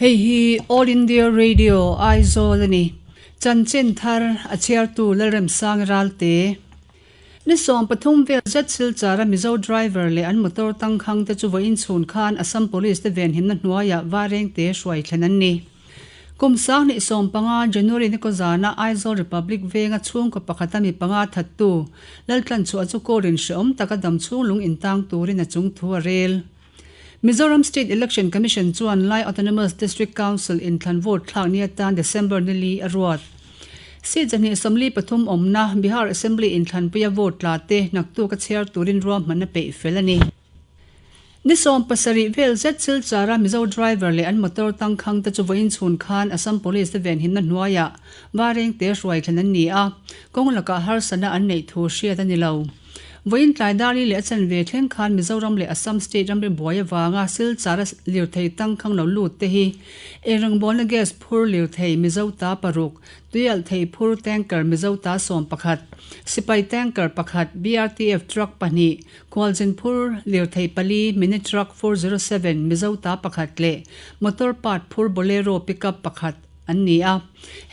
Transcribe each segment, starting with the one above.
Hei hi All India Radio Aizawl a ni. Chanchin thar a chhiartu Lalremsang Ralte. Ni 13 vel zet Silchara Mizo driver leh an motor tangkhang te chu vawiin chhun khan Assam Police te venhimna hnuaiah Varengte hruai thlen an ni. Kum 2015 January ni kaw zana Aizawl Republic venga chhungkaw pakhata mi panga thattu Laltlanchhuah chu court-in hrehawm taka dam chhung lung intang turin a chung thu a rel. Mizoram State Election Commission chuan Lai Autonomous District Council inthlan vote thlak ni atan December ni li a ruat. Seat 143 awmna Bihar Assembly inthlanpuia vote tla te naktuk a chhiar turin ruahmanna peih fel a ni. Ni 17 vel zet Silchara Mizo driver leh an motor tangkhang te chu vawiin chhun khan Assam Police te venhimna hnuaiah Varengte hruai thlen an ni a, kawng lakah harsatna an neih thu hriat a ni lo. Vawiin tlai Dali leh a chanve thleng khan Mizoram leh Assam state ramri buai avanga Silchara lirthei tangkhang lo lut te hi eirawngbawnna gas phur lirthei Mizo ta paruk, tuialh thei phur tanker Mizo ta 11, sipai tanker pakhat, BRTF truck pahnih, khualzin phur lirthei pali, mini truck 407 Mizo ta pakhat leh motor part phur Bolero pickup pakhat an ni a.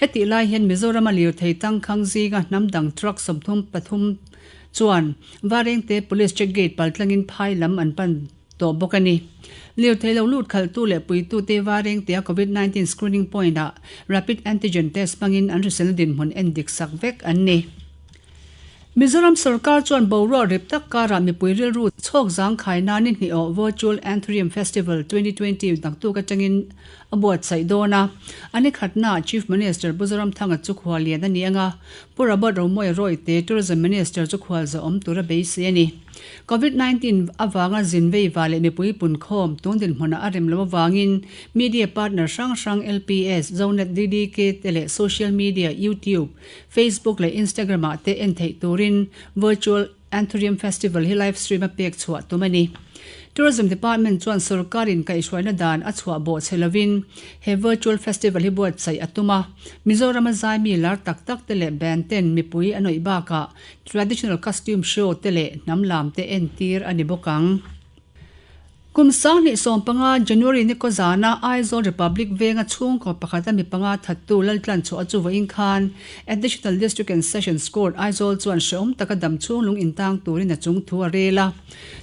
Hetih lai hian Mizorama lirthei tangkhang zinga hnam dang truck 33 chuan Varengte Police check gate paltlangin phai lam an pan tawh bawk a ni. Lirthei lo lut khalhtu leh puitute Varengtea Covid 19 screening point ah rapid antigen test hmangin an hriselna dinhmun en dik sak vek an ni. Mizoram sorkar chuan boruak rip tak karah mipui rilru chhawk zangkhai nan ni hnih awh Virtual Anthurium Festival 2020 naktuk atangin a buatsaih dawn a. A ni khatnaah Chief Minister Pu Zoramthanga chu khuallian a ni anga, Pu Robert Romawia Rawite, Tourism Minister chu khualza awm tura beisei a ni. Covid 19 avanga zin veiva leh mipui punkhawm tun dinhmunah a rem lo avangin media partner hrang hrang LPS, Zonet DDK te leh social media YouTube, Facebook leh Instagram ah te en theih turin Virtual Anthurium Festival hi live stream a pek chhuah tum a ni. Tourism Department chuan sorkarin kaihhruaina dan a chhuah bawh che lovin he virtual festival hi buatsaih a tum a. Mizorama zaimi lar tak tak te leh band ten mipui a nawih bakah traditional costume show te leh hnam lam te entir a ni bawk ang. Kum 2015 January ni kaw zana Aizawl Republic venga chhungkaw pakhata mi panga thattu Laltlanchhuah chu vawiin khan Additional District and Sessions Court Aizawl chuan hrehawm taka dam chhung lung intang turin a chung thu a rel a.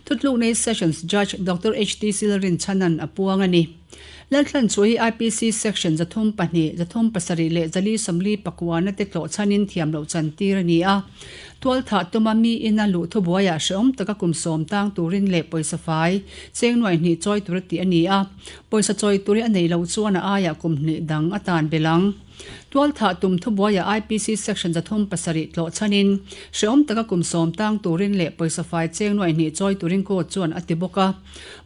Thutluk nei Sessions Judge Doctor HT Silrinchhanan a puang a ni. Laltlanchhuah hi IPC Section 32, 37 leh 449 te tlawh chhanin thiam loh chantir a ni a. Tualthah tuma mi ina luh thubuaiah hrehawm taka kum sawm tang turin leh pawisa fai cheng nuai hnih chawi tura tih a ni a. Pawisa chawi tur hi a neih loh chuan a aiah kum hnih dang a tan belh ang. Tualthah tum thubuaiah IPC Section 37 tlawh chhanin hrehawm taka kum sawm tang turin leh pawisa fai cheng nuai hnih chawi turin court chuan a ti bawk a.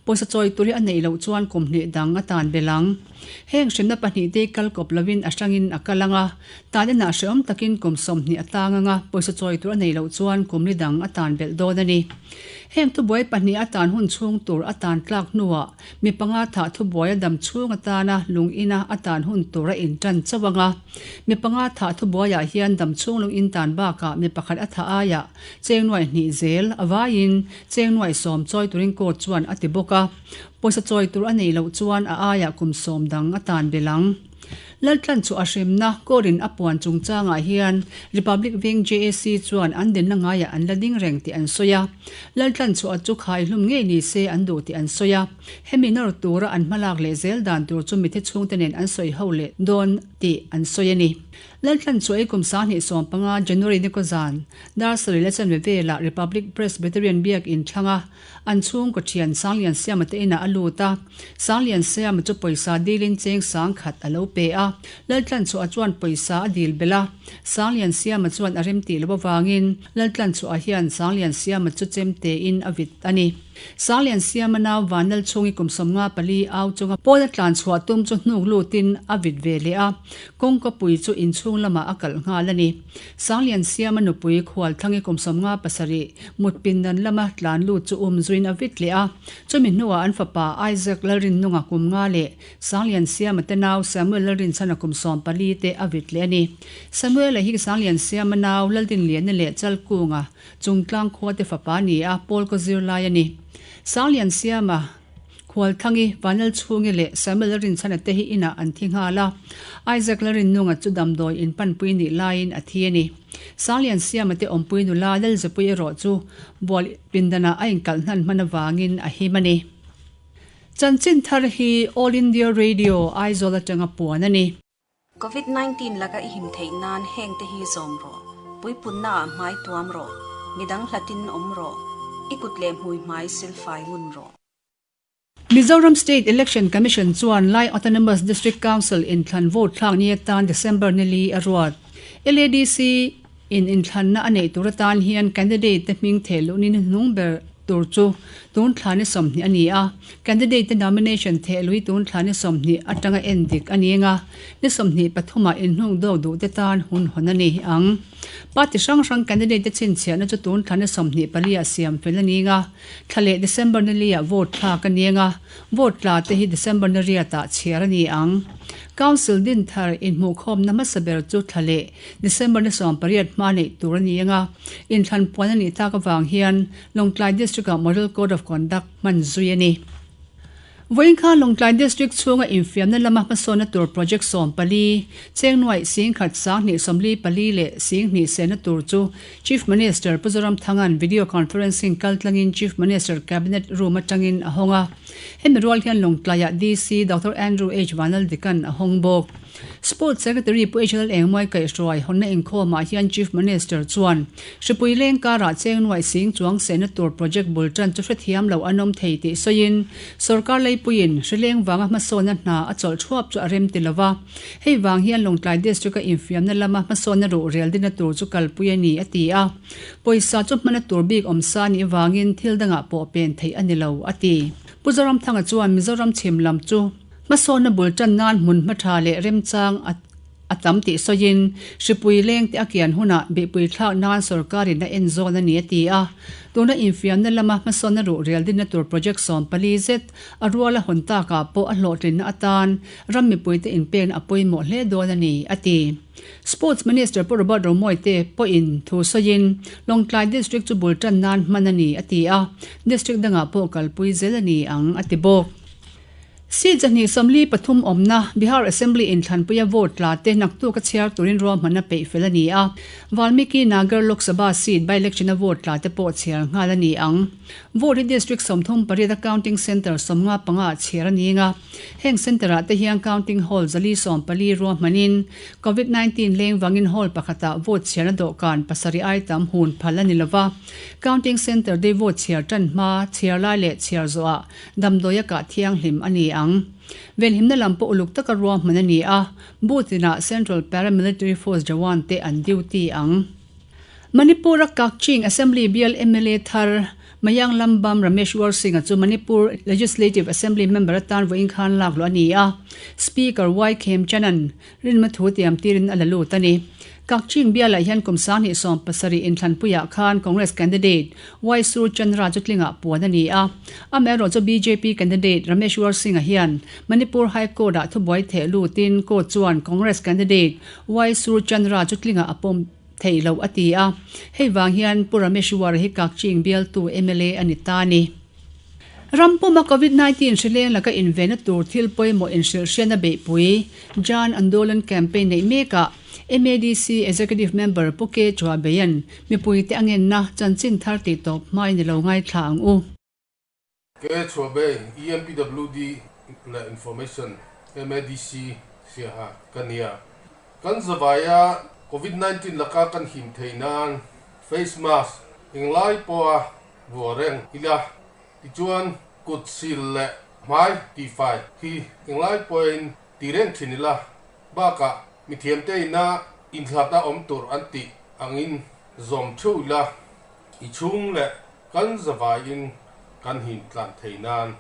Pawisa chawi tur hi a neih loh chuan kum hnih dang a tan belh ang. Heng hremna pahnih te kal kawp lovin a hrangin a kal ang a, tan inah hrehawm takin kum 20 a tang ang a, pawisa chawi tur a neih loh chuan kum li dang a tan belh dawn a ni. Heng thubuai pahnih a tan hun chhung tur a tan tlak hnuah mi panga thah thubuai a dam chhung atana lung ina a tan hun tur a intan chauh ang a. Mi panga thah thubuaiah hian dam chhung lung in tan bakah mi pakhat a thah aiah cheng nuai hnih zel a vaiin cheng nuai sawm chawi turin court chuan a ti bawk a. Pawisa chawi tur a neih loh chuan a aiah kum sawm dang a tan belh ang. Laltlan chu a hremna court-in a puan chungchangah hian Republic Veng JAC chuan an dinna ngaiah an la ding reng tih an sawi a. Laltlan chhuah chu khai hlum ngei ni se an duh tih an sawi a. Hemi nawr tura an hmalak leh zel dan tur chu mitthi chhungte nen an sawi ho leh dawn tih an sawi a ni. Laltlan chu ei kum 2015 January ni kaw zan dar sarih leh chanve velah Republic Presbyterian Biak in thlanga an chhungkaw thian Sanglian Siama te inah a lut a. Sanglian Siama chu pawisa dilin cheng sang khat a lo pe a. Laltlan chhuah chuan pawisa a dil belh a. Sanglian Siama chuan a rem tih loh avangin Laltlan chhuah hian Sanglian Siama chu chem tein a vit a ni. Sanglian Siama nau Vanlal chhungi kum 54 au chunga pawn a tlan chhuah tum chu hnuk lutin a vit ve leh a. Kawngka pui chu inchhung lamah a kalh nghal a ni. Sanglian Siama nupui Khualthangi kum 57 mutpin dan lama tlan lut chu um zuin a vit leh a. Chumi hnuah an fapa Isaac Lalrinnunga kum nga leh Sanglian Siama te nau Samuel Lalrinchhana kum 14 te a vit leh a ni. Samuel-a hi Sanglian Siama nau Laldinliana leh Chalkunga Chungtlang khua te fapa ni a, Paul kaw zirlai a ni. Sanglian Siama. Khualthangi, Vanlalchhungi leh Samuel Lalrinchhana te hi inah an thi nghal a, Isaac Lalrinnunga chu damdawi in panpui nih laiin a thi a ni. Sangliansiama te awmpui nula Lalzepui erawh chu bual pindanah a inkalh hnan hman avangin a him a ni. Chanchin thar hi All India Radio, Aizawl atanga puan a ni. Covid 19 laka i him theih nan heng te hi zawm rawh. Puipunna ah hmai tuam rawh. Midang hlatin awm rawh. I kut leh hmui hmai silfai ngun rawh. Mizoram State Election Commission chuan Lai Autonomous District Council inthlan vote thlak ni atan December ni li a ruat. LADC in inthlanna a neih tur atan hian candidate te hming theh luh ni hnung ber tur chu tun thla ni 20 a ni a. Candidate te nomination theh lui tun thla ni 20 atanga en dik a ni eng a, ni 23 ah inhnuk dawk duh te tan hun hawn a ni ang. Party hrang hrang candidate te chhinchhiahna chu tun thla ni 24 ah siam fel a ni eng a. Thla leh December ni liah vote thlak a niang a, vote tla te hi December ni riatah chhiar a ni ang. Council din thar inhmuhkhawmna hmasa ber chu thla leh December ni 18 hma neih tur a ni ang a, inthlan puan a nih tak avang hian Lawngtlai District-ah Model Code of Conduct hman zui a ni. Vawiin khan Lawngtlai District chhunga infiamna lama hmasawnna tur project 14, Chengnuaih 10,000 2044 leh 20 sehna tur chu Chief Minister Pu Zoramthanga'n video conferencing kaltlangin Chief Minister Cabinet Room atangin a hawng a. Hemi rual hian Lawngtlaiah DC Doctor Andrew H Vanaldika'n a hawng bawk. Sports Secretary Pu HL Engmawii kaihhruai hawnna inkhawmah hian Chief Minister chuan Hripui leng karah chengnuaih sing chuang sehna tur project bul tan chu hrethiam lo an awm thei tih sawiin sorkar leipuiin hrileng vanga hmasawnna hna a chawlh thuap chu a rem ti lova. Hei vang hian Lawngtlai District-a infiamna lama hmasawnna ruh rel dinna tur chu kalpui a ni a ti a. Pawisa chu hmana tur bik awm sa nih vangin thil dangah pawh pen theih a ni lo a ti. Pu Zoramthanga chuan Mizoram chhim lam chu Hmasawnna bul tan nan hmun hma tha leh remchang a a tam tih sawiin, hripui leng te a kian hunah beihpui thlak nan sorkarin a en zawn a ni a ti a. Tuna infiamna lama hmasawnna ruh rel dinna tur project 14 zet a ruala hawn takah pawh a hlawhtlinna atan ram mipuite inpekna a pawimawh hle dawn a ni a ti. Sports Minister Pu Robert Romawite pawhin thu sawiin, Lawngtlai District chu bul tan nan hman a ni a ti a, District dangah pawh kalpui zel a ni ang a ti bawk. Seat 143 awmna Bihar Assembly inthlanpuia vote tla te naktuk a chhiar turin ruahmanna peih fel a ni a. Valmiki Nagar Lok Sabha seat by-election a vote tla te pawh chhiar nghal a ni ang. Vote hi District 38 a counting centre 55 ah chhiar a ni ang a. Heng centre ah te hian counting hall 114 ruahmanin Covid 19 leng vangin hall pakhatah vote chhiarna dawhkan pasarih ai tam hun phal a ni lova. Counting centre te vote chhiar tan hma, chhiar lai leh chhiar zawhah Damdawi a kah thianghlim a ni ang. Venhimna lam pawh uluk taka ruahman a ni a, booth inah Central Paramilitary Force jawan te an duty ang. Manipur-a Kakching Assembly bial mla thar Mayang Lambam Rameshwar Singh-a chu Manipur Legislative Assembly member atan vawiin khan lak luh a ni a, Speaker Y Khemchan-a'n Rinma thu tiam tirin a la lut a ni. Kakching bialah hian kum 2017 inthlanpuiah khan Congress candidate Y Sur Chandra chu tlingah puan a ni a. Amaherawh chu bjp candidate Rameshwar Singh-a hian Manipur High Court-ah thubuai theh lutin court chuan Congress candidate Y Sur Chandra chu tlingah a pawm theih loh a ti a. Hei vang hian Pu Rameshwar hi Kakching bialtu mla a ni ta a ni. Ram puma Covid 19 hrileng laka invenna tur thil pawimawh inhrilhhriatna beihpui, Jan Andolan campaign neih mekah MADC Executive Member Pu Ke Chuabeia'n mipuite a ngenna chanchin thar tih tawp hmain i lo ngaithla ang u. Ke Chuabei, EMPWD leh Information, MADC, siaha ka nia. Kan zavaia Covid 19 laka kan him thei nan face mask englai pawha Vuah reng ila, tichuan kut sil leh hmai tihfai hi englai pawhin ti reng thin ila, bakah mithiamte ina inthlatna awm tur an tih angin zawm theuh ila, i chhung leh kan zavaiin kan him tlan thei nan.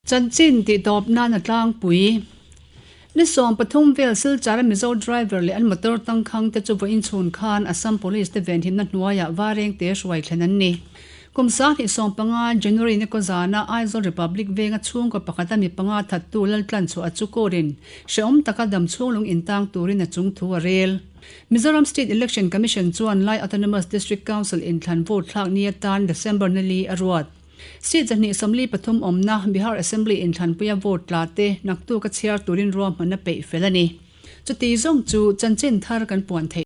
Chanchin tih tawp nan a tlangpui. Ni 13 vel Silchar-a Mizo driver leh an motor tangkhang te chu vawiin chhun khan Assam Police te venhimna hnuaiah Varengte hruai thlen an ni. Kum 2015 January ni kaw zana Aizawl Republic venga chhungkaw pakhata mi panga thattu Laltlanchhuah chu court-in hrehawm taka dam chhunglung intang turin a chung thu a rel. Mizoram State Election Commission chuan Lai Autonomous District Council inthlan vote thlak ni atan December ni li a ruat. Seat 243 awmna Bihar Assembly inthlanpuia vote tla te naktuk a chhiar turin ruahmanna peih fel a ni. Chuti zawng chu chanchin thar kan puan theih.